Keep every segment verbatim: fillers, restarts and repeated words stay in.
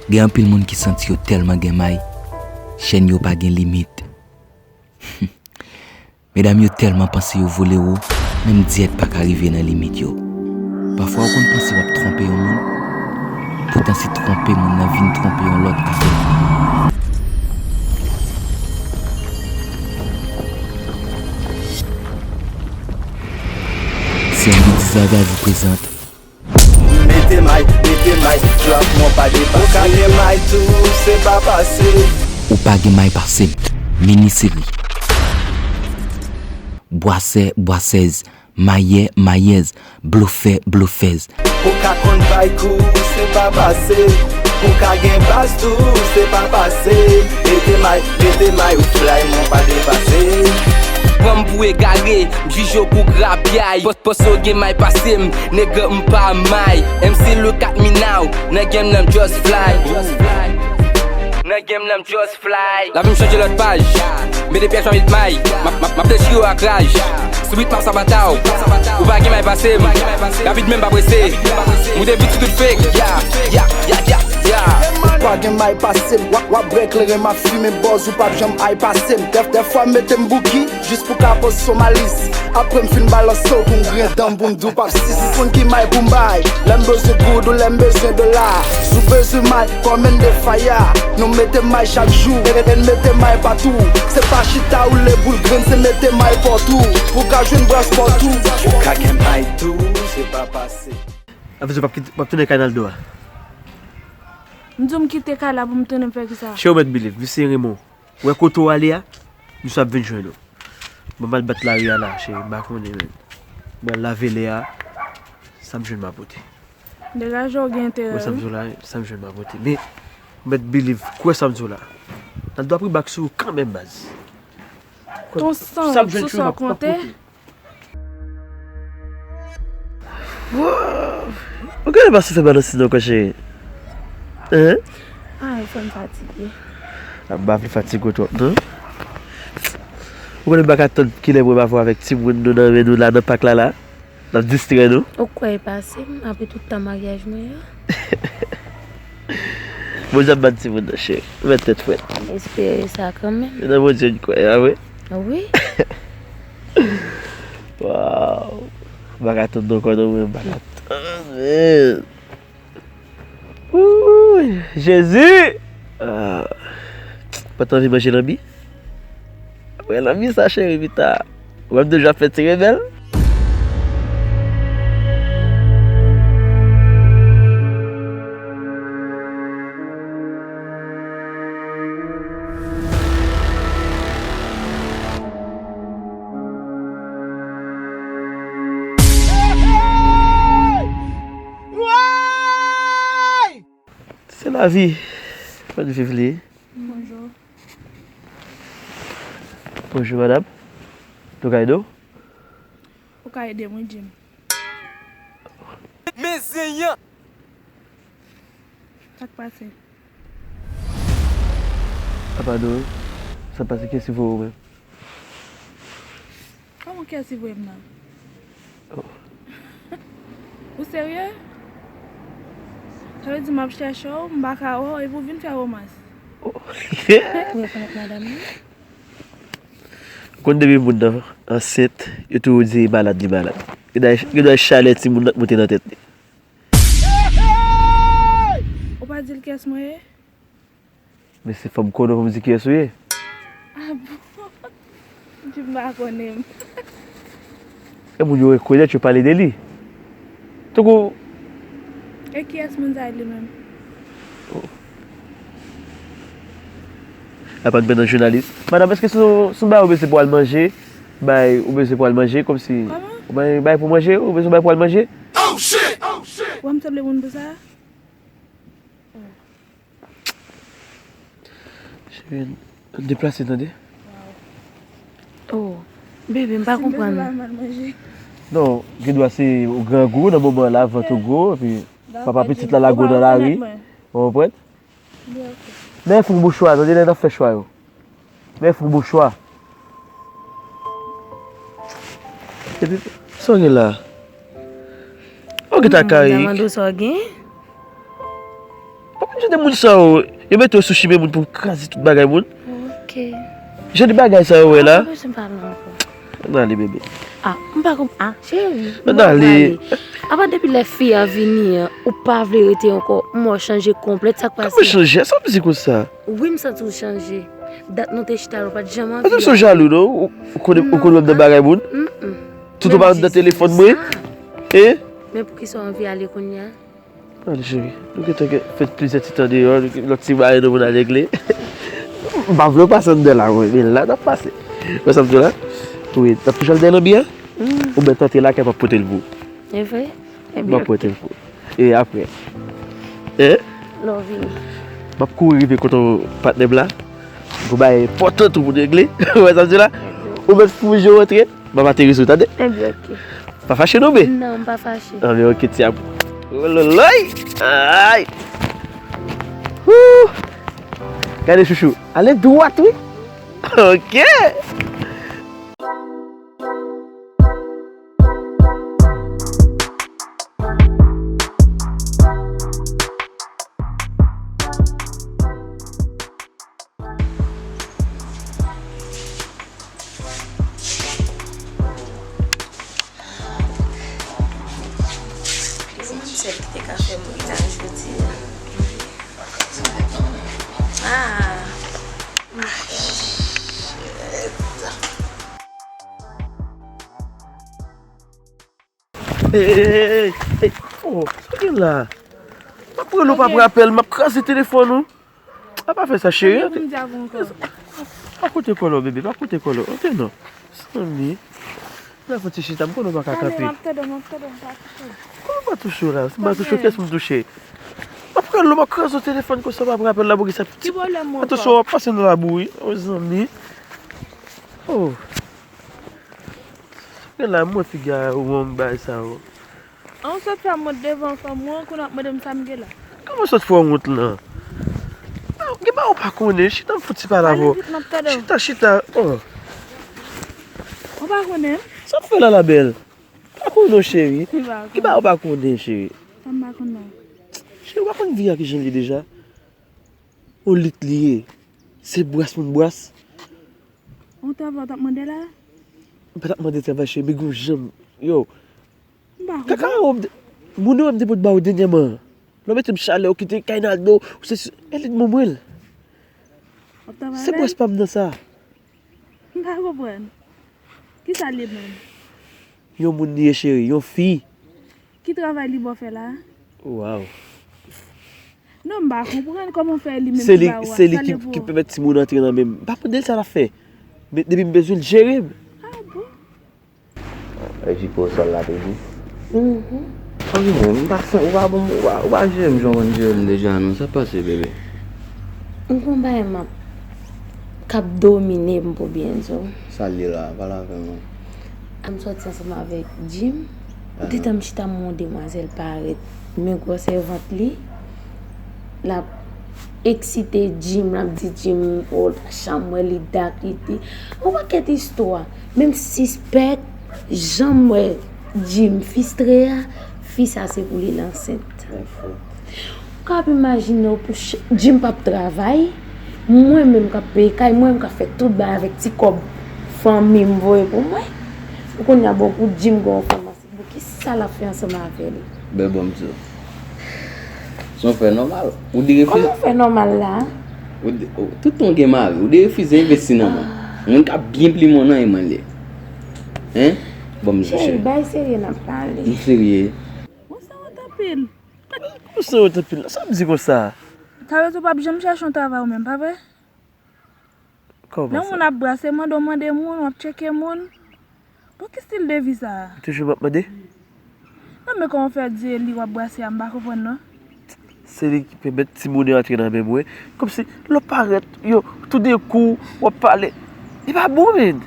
Gen anpil moun ki santi yo tèlman gen may, chèn yo pa gen limit. Medam yo tèlman panse yo vole wo, menm dyèt pa ka rive nan limit yo. Pafwa ou konn panse w ap twonpe yon moun, poutan se twonpe moun nan vin twonpe yon lòt avèk li. C M B Design vous présente. Mete may, mete may, drop mwen pa depase. Ou ka gen may tou, se pa pase. Ou pa gen may pase m. Mini seri. Bwasè, bwasèz, mayè, mayèz, blofè, blofèz. Ou ka konn bay kou, se pa pase. Ou ka gen baz tou, se pa pase. Mete may, mete may, ou fly, mwen pa depase. Pran m pou egare, m jije w pou grapyay. Pòs, pòs ou gen may pase m, nèg m pa may. M C le kat minaw, nan game nan m just fly. Nan game nan m just fly. Lavi m chanje lòt paj. Mete pyès nan ritm may. M ap, m ap, m ap dechire yo ak raj. Sou beat m ap sabata w. Ou pa gen may pase m. Rapid men m pa prese. Moute beat sou tout fake. Ya, ya, ya, ya, ya. Ou pa gen may pase m. W ap, w ap bwè kleren, m ap fimen bòz, ou p ap janm ay pase m. Dèf, dèfwa m mete m bouki. Jis pou ka poze sou malis. Apre m fin balanse w pou m griyen dan m pou m di w p ap sis. Ou konn ki may pou m bay. Lè m bezwen goud ou lè m bezwen dola. Si w bezwen may, kòm N de Faya. Nou mete may chak jou. N, N mete may patou. Se pa chita ou le boul grenn, se mete may patou. Pou w ka jwenn bras patou. Ou ka gen may tou, se pa pase. Sa vle di w p ap kite, w ap tounen kay Naldo a? M di w m kite kay la pou m tounen fè kisa? Cheri, ou mèt believe, misye renmen w. Wè kote w ale a, misye ap vin jwenn ou. Bon, m al bat lari a la, cheri, m pa konnen, men. Mwen al lave lè a, sa m jwenn m a pote. Degaje w, gen enterè. Wè sa m di w la, sa m jwenn m a pote. Men, ou mèt believe, kwè sa m di w la. Naldo ap rebak sou ou kanmenm, baz. Ton san, sa m jwenn sou sa w konte. Wow! Ou genlè pa sou fè balanse non, cheri. Hein? Ah, fò m fatige. Ah, m pa vle fatige w twòp, non. Ou konnen m pa ka tann kilè mwen m ap avèk timoun nou nan men nou la, nan pak la, la. N ap distrè nou. Ou kwè e pase m apre tout tan maryaj mwen an? Bondye ap ban timoun nan, cheri. Ou mèt tèt frèt. M espere sa kanmenm. Se nan Bondye n kwè, a wi? Wi. Wow. M pa ka tann non, ankò non, mwen, m pa ka tann, men. Wouy, Jezi! Ah, pa t anvi manje lanbi? Apre lanbi sa, cheri, pita. Ou menm toujou ap fè ti rebèl? Se lavi. Fò n viv li. Bonjou. Bonjou, madanm. Nou ka ede w? Ou ka ede m, wi, Jim. Men zen an! Sa k pase? Apa non, sa pase, kiyès ki voye w menm? Kòman kiyès ki voye m nan? Oh. Ou serye? Sa vle di m ap chèche w, m pa ka wè w, epi w vin fè womans. Oh. Ou rekonèt madanm nan? Ou konn depi moun nan ansent, yo toujou di li malad, li malad. Gen dwa, gen dwa chalè timoun nan k monte nan tèt li. Ou pa di l kiyès mwen ye? Men se fò m konnen w pou m di kiyès ou ye. Ah bon? Jim pa konnen m. E moun yo rekonèt, yo pale de li. Tankou. E kiyès moun sa ye li menm? Oh. Apa n pran nan jounalis. Madanm, èske se yon, se yon bagay ou bezwen pou al manje? Bay, ou bezwen pou al manje, kòmsi. Kòman? Ou bay, bay pou manje, ou bezwen bay pou al manje? Oh shit! Oh shit! Wè m sanble moun pou sa? Cheri, deplase, tande. Oh, bebe, m pa konprann. Non, gen dwa se ou grangou nan moman la, vant ou gwo, epi papa pitit la lage w nan lari. Ou konprann? Men fou bouch ou a, tande, lè n ap fè chwa yo. Men fou bouch ou a. Epi, sa w gen la? Ou gentan kare. Damando, sa w gen? Jan de moun sa yo, yo mete yo sou chimen moun pou kraze tout bagay moun. Ok. Jan de bagay sa yo wè la. Ann ale, bebe. Ah, m pa konp-, ah, cheri, ann ale. Apa depi lè fi a vini an, ou pa vle rete ankò, m wè w chanje konplèt, sa k pase? Kòman chanje? Sa w di konsa? Wi, m santi w chanje. Dat nou te chita la, ou pa t janm anvi. Ou jalou, non? Ou, ou konn, ou konn wè m nan bagay moun? Tout ou pa nan telefòn mwen? E? Men poukisa w anvi ale kounye a? Ann ale, cheri. Nou gentan gen, fè plizyè ti tan deyò, nou gen lòt ti bagay nou pou n al regle. M pa vle w pase anndan la, mwen, men la n ap pase. Wè sa m di w la? Wi, n ap toujou al dèyè lanbi a? Ou mèt antre lakay, m ap pote l pou ou. E vre? M ap pote l pou ou. E apre? Hein? Lè w vini. M ap kouri rive kote patnè m la. Gon bagay enpòtan tou pou n regle. Wè sa m di w la? Ou mèt fouje w antre. M ap ateri sou ou, tande? Ebyen, ok. Pa fache non, men. Non, m pa fache. Anben, ok, ti amou. Ololoy! Ay! Woo! Gade, chouchou. Ale dwat, wi. Ok! Se menm sèl ki te ka fè m ri nan jodi a. Ah. Shit. Ey, ey, ey, ey, ey. Oh, sa w gen la? M ap rele w, pa pran apèl, m ap kraze telefòn ou. A, pa fè sa, cheri. Sa gen pou m di avè w ankò? Pa koute kòlè w, bebe, pa koute kòlè w. Antre non. Zanmi. Fè yon ti chita, m konnen w pa ka kanpe. M ap tande w, m ap tande w, m pa touche w. Kòman m pa touche w la? Si m pa touche w, kiyès m touche? M ap rele w, m ap kraze w telefòn konsa, w pa pran apèl la, poukisa? Ki pwoblèm ou ankò? Atansyon, w ap pase nan labou, wi. Oh, zanmi. Oh. Gen la, mwen figi a won bagay sa yo. An, ou sot fè m wont devan fanm ou an, kounye a w ap mande m sa m gen la. Kòman sot fè w wont lan? Gen bagay ou pa konnen, chita m fouti pale avè w. Pale vit, m ap tande w. Chita, chita. Oh. Ou pa konnen m? Sa w fè la, la bèl? Pa konnen w, cheri. Gen bagay ou pa konnen, cheri. Sa m pa konnen? Cheri, ou pa konn vi a kijan l ye deja? On lit li ye. Se bras moun bras. On travay w t ap mande la? M pa t ap mande travay, cheri, men gon janm. Yo. M pa konprann. Kaka, moun yo m te pot ba w dènyèman. Lè w mete m chalè, w kite kay Naldo, ou se, e lit mwen mwen l. W ap travay avè l? Se bras pa m nan sa. M pa konprann. Kisa l ye menm? Yon moun li ye, cheri, yon fi. Ki travay li ba w fè la? Waw. Non, m pa konprann kòman w fè li menm ki ba ou a, sa l ye pou ou? Se li ki, se li ki, ki pèmèt timoun antre nan men m. M pa mande l sa l ap fè. Men depi m bezwen l, l jere m. Ah bon? E jipo sòl la toujou? Mhm. Anvi mwen, m pa fè, ou pa bon, ou pa, ou pa jere m jan w konn jere m deja, non. Sa pase, bebe? M gon bagay m ap, k ap domine m pou byen di w. Sa l ye la? Pale avè m non. M sòti ansanm avèk Jim. Ou te tann m chita, m wè yon demwazèl parèt, men gwosè vant li, l ap eksite Jim, l ap di Jim, o, chanm mwen li dak, li di, yon pakèt istwa. Men m sispèk, jan m wè Jim fistre a, fi sa se pou li l ansent. Ou ka ap imajine w pou ch-, Jim p ap travay, mwen menm k ap peye kay, mwen menm k ap fè tout bagay avèk ti kòb fanmi m voye pou mwen. Ou konnen a bon pou Jim gen yon fanm ansent, bon, kisa l ap fè ansanm avè li? Bèl, bon, m di w. Se yon fè nòmal. Ou derefize. Kòman fè nòmal la? Ou de-, ou, tout moun gen mari. Ou derefize envesti nan mwen. Moun k ap byen pli mwen nan e mwen l ye. Hein? Bon, m di w, cheri, bay serye n ap pale. M serye. Ou sanwont anpil. Ou sanwont anpil. Sa w ap di konsa? Sa vle di w p ap janm chèche yon travay ou menm, pa vre? Kòman sa? Lè moun ap brase, mande w mande moun, w ap tcheke moun. Bon, ki stil de vi sa a? Toujou m ap mande? Non, men kòman w fè di e li w ap brase a, m pa konprann non. Se li ki pèmèt timoun yo antre nan men mwen. Kòmsi lè w parèt, yo, toudenkou, w ap pale. Li pa bon, menn.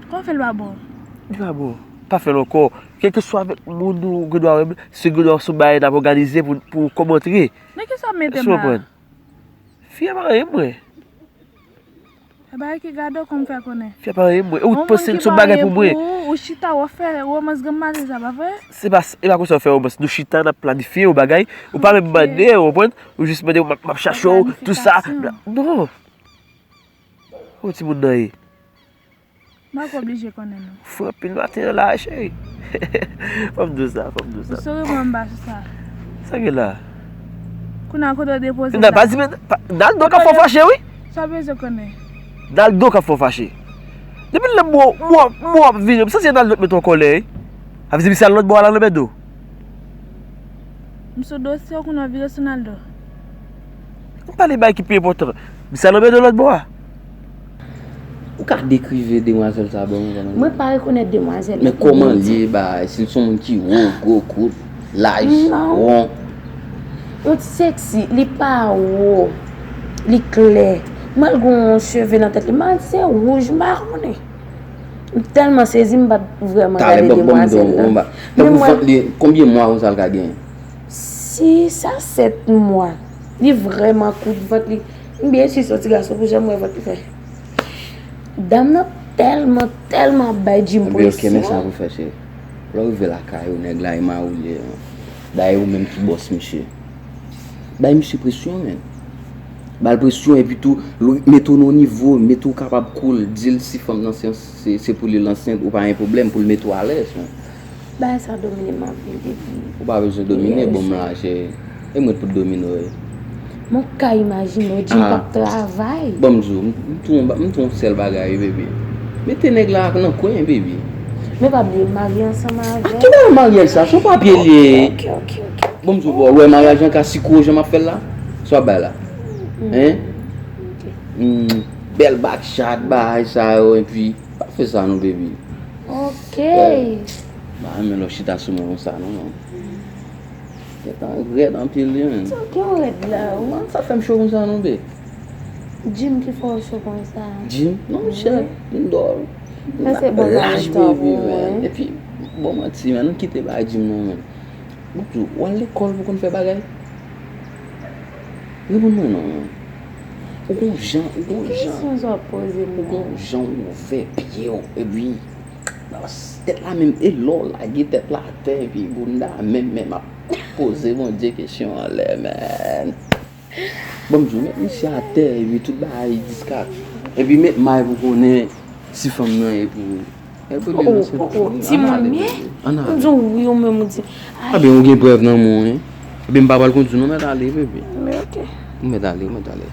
Kòman fè l pa bon? Li pa bon. Pa fè l ankò. Kèlkeswa avèk moun ou gen dwa renmen, se gen dwa se yon bagay n ap òganize pou, pou w kòmantre. Men kisa w mete m la? Èske w konprann? Fi a pa renmen mwen. Bagay ki gade w konn fè konnen. Fè pa anyen mwen. Ou panse l se yon bagay pou mwen. Ou chita, w ap fè romans granmari sa, pa vre? Se pa, e pa konsa w fè romans. Nou chita, n ap planifye yon bagay. Ou pa menm mande, ou konprann? Ou jis mande, m ap, m ap chache w, tou sa. Non. Ou timoun nan ye. M pa ka oblije konnen non. Fre anpil maten an la, cheri. Fò m di w sa, fò m di w sa. Ou sere mwen anba sou sa. Sa gen la? Kounye a kote w depoze m la. Pa di men, pa, Naldo k ap fè w fache, wi. Sa w bezwen konnen? Naldo k ap fè w fache. Depi lè m wè w, m wè w ap vini, m santi Naldo k met w an kòlè, wi. Sa vle di misye al lòt bò a la nan bèdo. M sou dosye w, kounye a w vire sou Naldo. M pale bagay ki pi enpòtan. Misye al nan bèdo lòt bò a. Ou ka dekrive demwazèl sa ban mwen kòman l ye? Mwen pa rekonèt demwazèl. Men kòman l ye, bagay, si l se yon moun ki wo, gwo kout, laj, won? Yon ti seksi, li pa wo, li klè. Mwen l gen yon cheve nan tèt li, m pa di se wouj, m pa konnen. M tèlman sezi, m pa t vrèman gade demwazèl la. Men mwen, vant li, konbyen mwa konsa l ka genyen? Sis a sèt mwa. Li vrèman kout vant li. M byen si se yon ti gason pou jan m wè vant li fè. Dam nan tèlman, tèlman bay Jim presyon. Ebyen, ok, men sa pou fè, cheri. Lè w rive lakay ou, nèg la e mari w li ye. Dayè ou menm ki bòs misye. Bay misye presyon, men. Ba l presyon, epi tou, mete w nan nivo, mete w kapab cool, di l si fanm nan se, se, se pou li l ansent, ou pa gen pwoblèm pou l mete w alèz, men. Bagay sa domine m anpil, baby. Ou pa bezwen domine, ban m la, cheri. E mwen pou domine w, wi. Mwen ka imajine w, Jim p ap travay. Ban m di w, m, m tou yon ba-, m tou yon sèl bagay, wi, baby. Mete nèg la nan kwen, baby. Men pa bliye, m marye ansanm avè w. Ki bagay maryaj sa? Se yon papye l ye. Ok, ok, ok, ok. Ban m di w, bro, ou wè maryaj lan ka sikwo jan m ap fè l la? Sa w ap bay la? Hein? Ok. Hmm, bèl bak chat, bagay sa yo, epi pa fè sa non, baby. Ok. M pa renmen lè w chita sou mwen konsa non, non. Gentan rèd anpil, wi, men. Sa w gen rèd la, wi? Man, sa fè m cho konsa non, babe. Jim ki fè w cho konsa. Jim? Non, monchè, m dò. Sa se bon laj, baby, man. Epi, bon manti, man, nou kite bagay Jim non, man. Bon, w al lekòl pou konn fè bagay? Reponn mwen non, man. Ou gon jan, ou gon jan. Ki kesyon sa w ap poze m la? Ou gon jan ou ouvè pye w, epi tèt la menm, e lè w lage tèt la atè, epi bounda menm, menm ap poze Bondye kesyon anlè, man. Bon, m di w, met misye atè, epi tout bagay diskak. Epi met may pou konnen si fanm nan e pou ou. Oh, oh, oh, timoun m ye? M di w wi, ou menm ou di, ay. Ebyen, ou gen prèv nan men w, wi. Ebyen, m pa pral kondui non, mèt ale, bebe. Men ok. Ou mèt ale, ou mèt ale.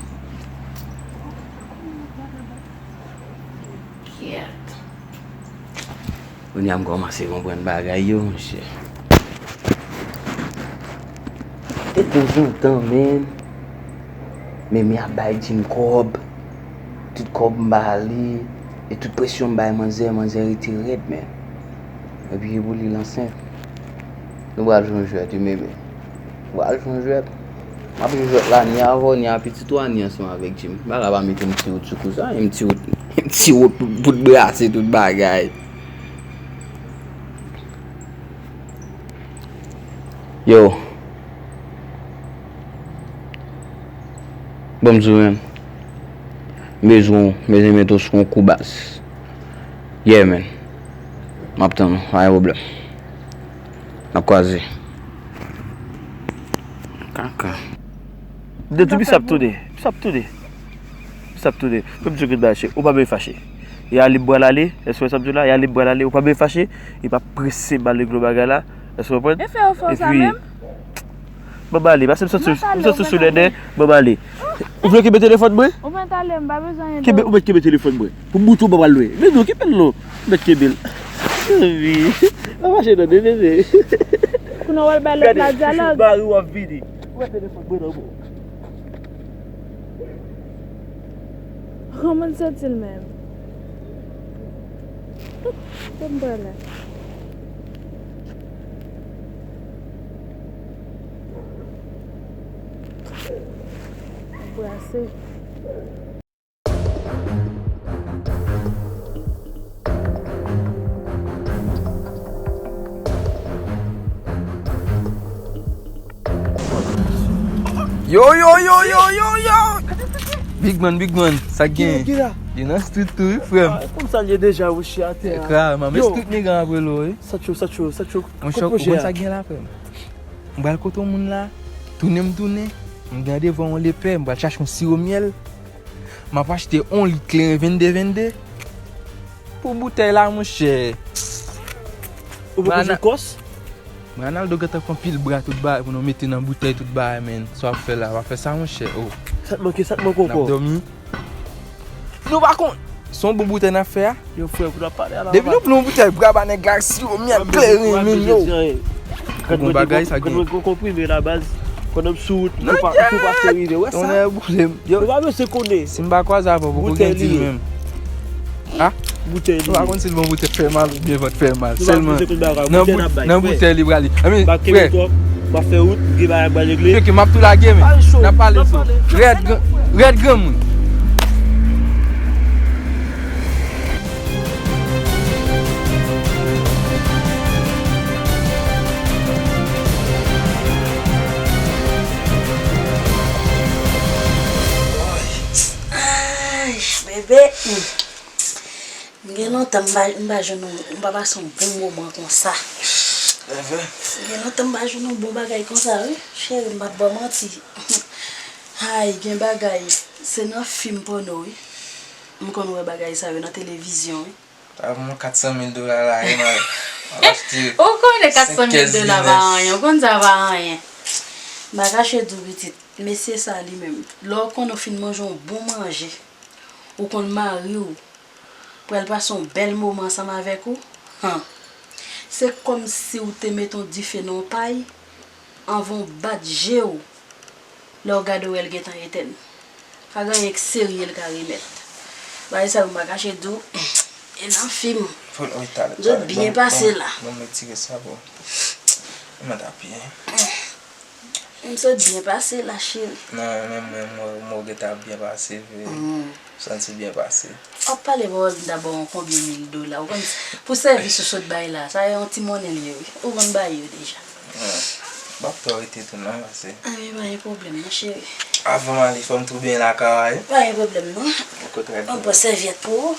Kèt. Kounye a m kòmanse konprann bagay yo, monchè. Te kontan, man. Men mi ap bay Jim kòb. Tout kòb m ba li. E tout presyon m bay manzè, manzè rete rèd, man. Epi pou li l ansent. Nou pral jwe yon jwèt, wi, bebe. Pral jwe yon jwèt. M ap jwe jwèt la, ni avè w, ni a pitit ou a, ni ansanm avèk Jim. M pa ka pa mete yon ti wout sou kou sa, yon ti wout, yon ti wout pou, pou t brase tout bagay. Yo. Bon, m di w, man. M bezwen w, m bezwen mete w sou yon kou baz. Yeah, man. M ap tann ou, pa gen pwoblèm. N ap kwaze. Kaka. De tou, Bissap tounen. Bissap tounen. Bissap tounen. Fè m di w kout bagay, cheri. Ou pa bezwen fache. E ale m pral ale. Èske w wè sa m di w la? E ale m pral ale. Ou pa bezwen fache. E pa prese m al regle bagay la. Èske w konprann? E fè w fè w sa menm? Ban m ale, paske m santi, m santi sou nènè, ban m ale. Ou vle kenbe telefòn mwen? Ou mèt ale, m pa bezwen anyen de ou. Kenbe, ou mèt kenbe telefòn mwen. Pou m boute w, ban m al lwen. Men non, kenbe l non. Ou mèt kenbe l. Wi. Pa mache non, bebe. Kounye a w al bay lòt la dyalòg. Gade, mari w ap vini. Ou wè telefòn mwen nan men w. Kòman l santi l menm? Fè m pale. Brase. Yo, yo, yo, yo, yo, yo! Big man, big man, sa k gen? Ki la? Li nan street tou, wi, frè m. Ah, kòm sa l ye deja, wi, chè atè a. Kraman, men street nèg an ap rele w, wi. Satcho, Satcho, Satcho, kot pwojè a? Ou konn sa gen la, frè m? M pral kote yon moun la, tounen m tounen, m gen randevou yon lepè, m pral chache yon siwo myèl. M ap achte yon lit kleren vennde vennde. Pou boutèy la, monchè. Ou poko jwenn kòs? Ronaldo gentan pran pil bra tout bagay pou nou mete nan boutèy tout bagay, men. Sa w ap fè la, w ap fè sa, monchè. Oh. Sa k manke, sa k manke ankò? N ap dòmi. Nou pa konn. Se yon bon boutèy n ap fè a. Yo, frè, pou n ap pale a la. Depi nou pran yon boutèy, bra ba nèg la, siwo myèl kleren, men yo. Ou gon bagay sa gen. Gad mwen gon konprime la baz. Pandan m sou wout, m tou pa, m tou pase rive. Wè sa? Tonnè boule m. Yo. Ou pa bezwen konnen. Si m pa kwaze avè w, poko gen dil menm. Ha? Boutèy li ye. Ou pa konn si l bon pou tèt fè mal oubyen vant fè mal. Sèlman, nan boutèy li prale. Anben, frè. M ap fè wout, m gen bagay m pral regle. Ok, m ap tou lage, men. N ap pale sou. Rèd, gran- rèd granmoun. Ay, bebe. M gen lontan m pa, m pa jwenn yon, m pa pase yon bon moman konsa. M gen lontan m pa jwenn yon bon bagay konsa, wi. Cheri, m p ap ba w manti. Ay, gen bagay. Se nan fim pòno, wi. M konn wè bagay sa yo nan televizyon, wi. Avè yon kat san mil dola la, e m al, m al achte senk kès Guinness. Ou konnen kat san mil dola pa anyen, ou konn sa pa anyen. M pa kache di w pitit, mesye sa li menm, lè w konnen w fin manje yon bon manje, ou konn mari w pral pase yon bèl moman ansanm avèk ou, han. Se kòmsi w te mete yon dife nan yon pay, anvan w bat je w, lè w gade w wè l gentan etèn. Pa gen anyen k serye l ka remèt. Bagay sa yo m pa kache di w, e nan fim. Zòt byen pase la. Ban m retire sa pou m mèt apiye. M sot byen pase la, cheri. Non, men mwen, mwen, mwen gentan ap byen pase vre. M santi byen pase. W ap pale pawòl m ta ba w yon konbyen mil dola. Ou konn, pou sèvis ou sot bay la, sa yon ti monnen l ye, wi. Ou konn bay yo deja. M p ap twò rete tou non, pase. Anben, pa gen pwoblèm non, cheri. Avan m ale, fò m tou byen lakay ou, wi. Pa gen pwoblèm non. Mwen pran sèvyèt pou ou.